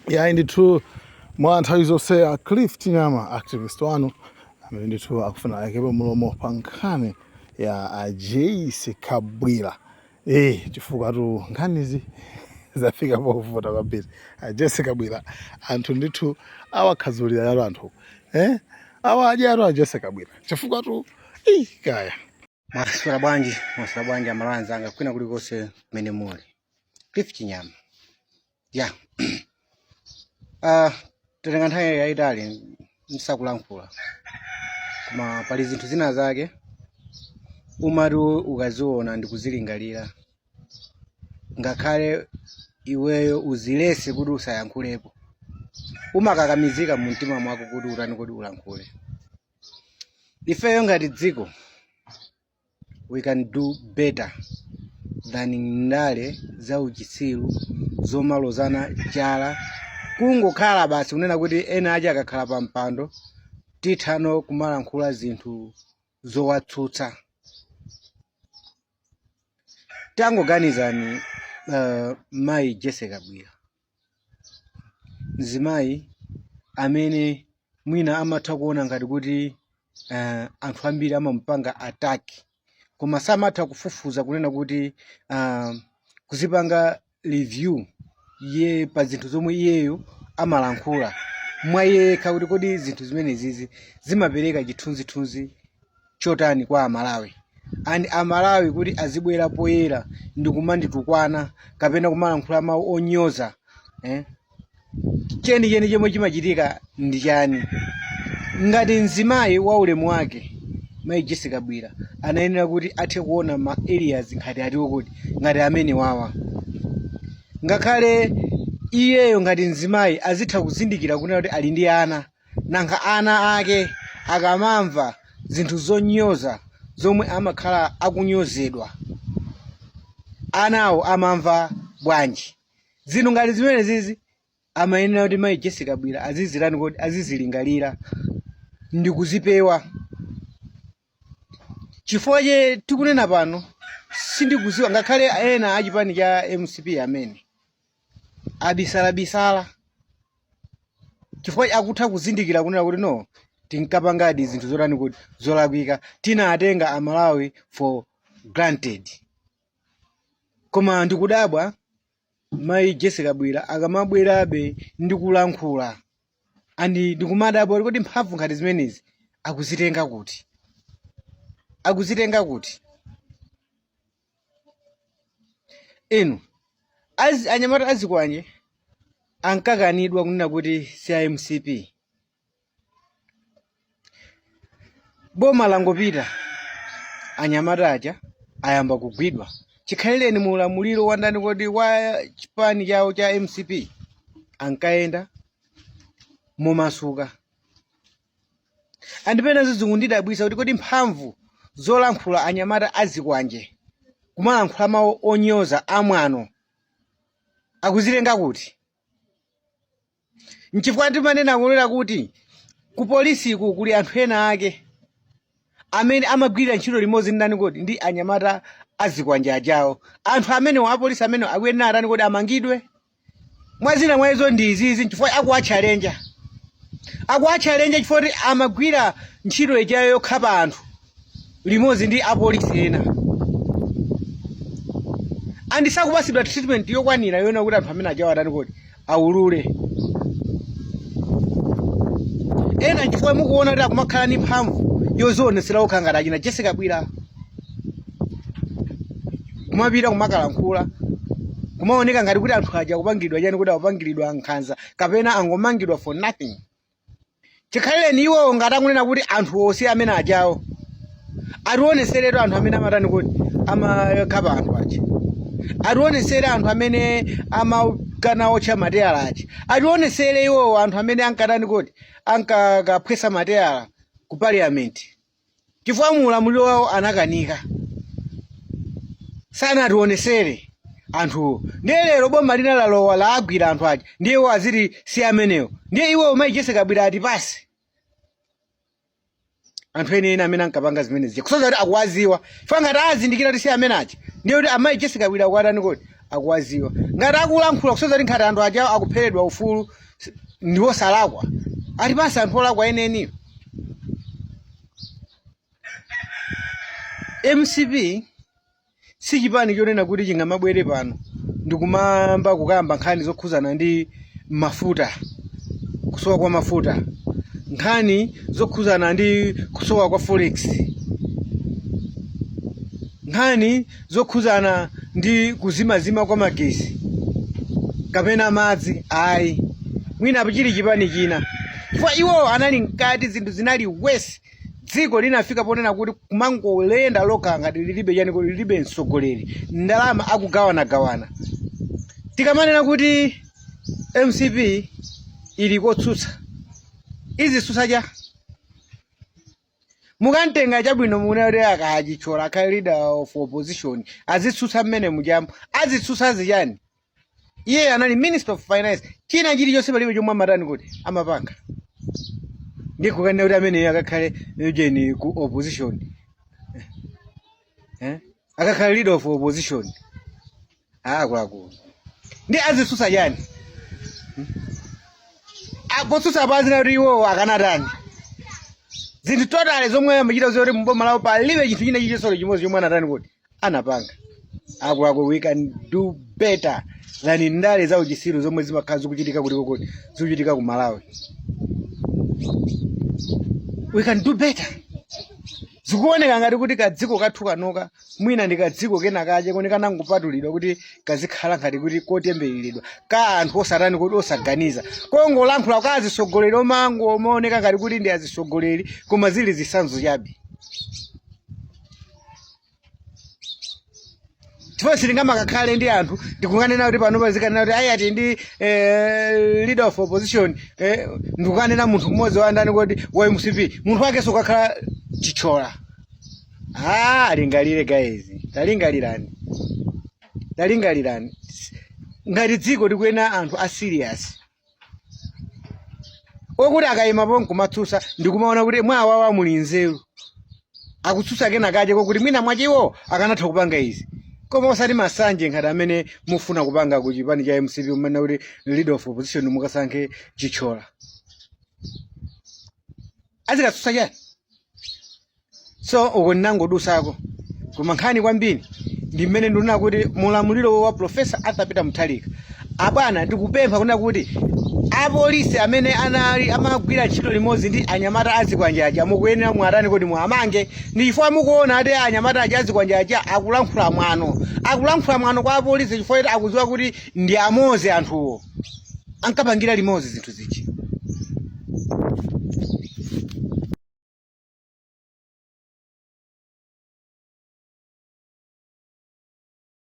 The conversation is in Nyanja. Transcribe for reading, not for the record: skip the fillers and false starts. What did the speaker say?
Yayi ndithu, mwa nthawi zonse a Cliff Chinyama, activist wanu amene ndithu akufuna ayikepo mulomo pa nkhani ya a Jessie Kabwila, chifukwa tu nkhanizi zafika povuta kwambiri. A Jessie Kabwila anthu ndithu awakhazulira yalo anthu, awadyatu a Jessie Kabwila chifukwa tu kaya. Mwaswera bwanji, mwaswera bwanji Amalawi anzanga kwina kulikonse kumene muli. Cliff Chinyama. Ya. Tatenga nthawi yayitali ndisakulankhula. Koma pali zinthu zina zake umati ukaziona ndi kuzilingalira. Ngakhale iweyo uzilese kuti usayankhulepo. Umakakamizika mu mtima mwako kuti utani kuti ulankhule. Ifeyo ngati dziko we can do better than ndale za uchitsiru zomalozana chala, kungokhala basi kunena kuti ena aja akakhala pa mpando tithano kumalankhula zinthu zowatsutsa. Tangoganizani, mayi Jessie Kabwila, mzimayi amene mwina amatha kuona ngati kuti anthu ambiri amamupanga attack, koma samatha kufufuza kunena kuti kuzipanga review ye pa zinthu zomwe iyeyo amalankhula mwa yekha, kuti kodi zinthu zimenezizi zimapereka chithunzithunzi chotani kwa Amalawi, and Amalawi kuti azibwera poyera ndi kumanditukwana kapena kumalankhula mawu onyoza, Chenicheni chomwe chimachitika ndi chani? Ngati mzimayi wa ulemu wake mayi Jessie Kabwila anayenera kuti athe kuona ma areas ngati atiwo kuti ngati amene wawa, ngakhale iyeyo ngati mzimayi azitha kuzindikira kunena kuti ali ndi ana, nanga ana ake akamamva zinthu zonyoza zomwe amakhala akunyozedwa, anawo amamva bwanji? Zinthu ngati zimene zizi amayenera kuti mayi Jessie Kabwila azizirani kodi azizilingalira ndi kuzipewa, chifukwa che tikunena pano sindikuziwa ngakhale ena achipani cha MCP amene abisalabisala chifukwa akutha kuzindikira kunena kuti no, tinkapangadi zinthu zotani kuti zolakwika, tinatenga Amalawi for granted. Koma ndikudabwa mayi Jessie Kabwila akamabwerabe ndi kulankhula, and ndikumadabwa kuti mphamvu ngati zimenezi akuzitenga kuti, akuzitenga kuti? Inu anyamata azikwanje ankakanidwa kunena kuti si a MCP. Boma langopita, anyamata aja ayamba kugwidwa chikhalireni mu ulamuliro wa ndani kodi, wa chipani chawo cha MCP, ankayenda momasuka. And pena zikundidabwisa kuti kodi mphamvu zolankhula anyamata azikwanje kumalankhula mawu onyoza amwano akuzitenga kuti? Nchifukwa timanena kunena kuti ku polisiku kuli anthu ena ake amene amagwirira ntchito limodzi ndi ndani kodi, ndi anyamata azikwanje ajawo. Anthu amenewo, apolisi amenewo akuyenera atani kodi, amangidwe. Mwazina mwa izo ndi izizi, nchifukwa akuwatchalenja, akuwatchalenja chifukwa kuti amagwira ntchito ijayo yokhapa anthu limodzi ndi apolisi ena, and sakupasidwa treatment yokwanira yoona kuti anthu amene ajawo atani kodi, aulule ena. Nchifukwa mukuona kuti akumakhala ndi mphamvu yozionetsera okha ngati achina Jessie Kabwila, kumapita kumakalankhula, kumaoneka ngati kuti anthu aja akupangidwa chani kuti, akupangiridwa nkhanza kapena angomangidwa for nothing. Chikhalireni iwowo ngati akunena kuti anthu onse amene ajawo, ationeseretu anthu amene amatani kuti amakhapa anthu aja, ationesere anthu amene amakanaotcha mateyala aja, ationesere iwowo anthu amene ankatani kuti ankakaphwesa mateyala ku parliament, chifukwa mu ulamuliro wawo anakanika, sanationesere anthuwo. Ndiye lero boma lina lalowa, laagwira anthu aja, ndiye iwo aziti si amenewo. Ndiye iwo mayi Jessie Kabwila atipase anthu eni ena amene ankapanga zimene zija, kusonyeza kuti akuwaziwa, chifukwa ngati azindikira kuti si amene aja, ndiye kuti amayi Jessie Kabwila akuatani kodi, Akuwaziwa. Ngati akulankhula kusonyeza kuti nkhati anthu aja akupheredwa ufulu ndi osalakwa, atipase anthu olakwa eneniyo. MCP si chipani chonena kuti chingamabwere pano ndikumayamba kukamba nkhani zokhuzana ndi mafuta, kusowa kwa mafuta, nkhani zokhuzana ndi kusowa kwa forex, nkhani zokhuzana ndi kuzimazima kwa magesi kapena madzi. Ayi, mwina chili chipani china, chifukwa iwo anali mkati, zinthu zinali worse. Dziko linafika ponena kuti kumangoyenda lokha ngati lilibe chani, kuti lilibe mtsogoleri, ndalama akugawanagawana. Tikamanena kuti MCP ili kotsutsa, izitsutsa cha mukamtenga chabwino, mukunena kuti akachichola akhale leader of opposition, azitsutsa mmene mujamo, azitsutsa zichani? Iye anali Minister of Finance, china chilichonse palibe chomwe amatani kuti amapanga, ndi kukanena kuti ameneyo akakhale ujeni ku opposition, eh? Akakhale leader of opposition. Akuluakulu, ndi azitsutsa chani? Potsutsa pazina kuti iwo akanatani? Zinthu totally zomwe amachita zoti mboma lawo palibe chinthu china chilichonse chimodzi chomwe anatani kuti anapanga. Akuluakulu, we can do better than ndale za uchisiru zomwe zimakhala zikuchitika kuliko kuti zikuchitika ku Malawi. We can do better. Zikuoneka ngati kuti kadziko kathu kanoka mwina ndi kadziko kena kache kone kanangopatulidwa kuti kazikhala ngati kuti kotembereredwa, ka anthu osatani kuti osaganiza, kongolankhula ka azisogoleri omango omaoneka ngati kuti ndi azisogoleri koma zili zitsanzo chabe, chifukwa sitingamakakhale ndi anthu ndikukanena kuti pano pazikanena kuti ayi, ati ndi leader of opposition, ndikukanena munthu mmodzi wa ndani kodi, wa MCP, munthu wakenso ukakhala Chithyola. Ah, lingalire guys, talingalirani, talingalirani. Ngati dziko tikuyena anthu a serious okuti akayimapo nkumatsutsa ndikumaona kuti mwa awawa muli nzeru, akutsutsa kena kache kokuti mwina mwachiwo akanatha kupanga izi, koma osati masanje ngati amene mufuna kupanga ku chipani cha MCP, umene kuti leader of opposition mukasankhe Chithyola, azikatsutsa chani? So uko ndinangodusako, koma nkhani kwambiri ndi mmene ndinena kuti mulamuliro wa Professor Arthur Peter Mutharika, abwana, ndikupempha kunena kuti apolisi amene anali amagwira ntchito limodzi ndi anyamata azikwanje aja mukuyenera mwatani kuti mwamange. Ndi chifukwa mukuona ati anyamata aja azikwanje aja akulankhula mwano, akulankhula mwano kwa apolisi chifukwa kuti akudziwa kuti ndi amozi, anthuwo ankapangira limodzi zinthu zichi.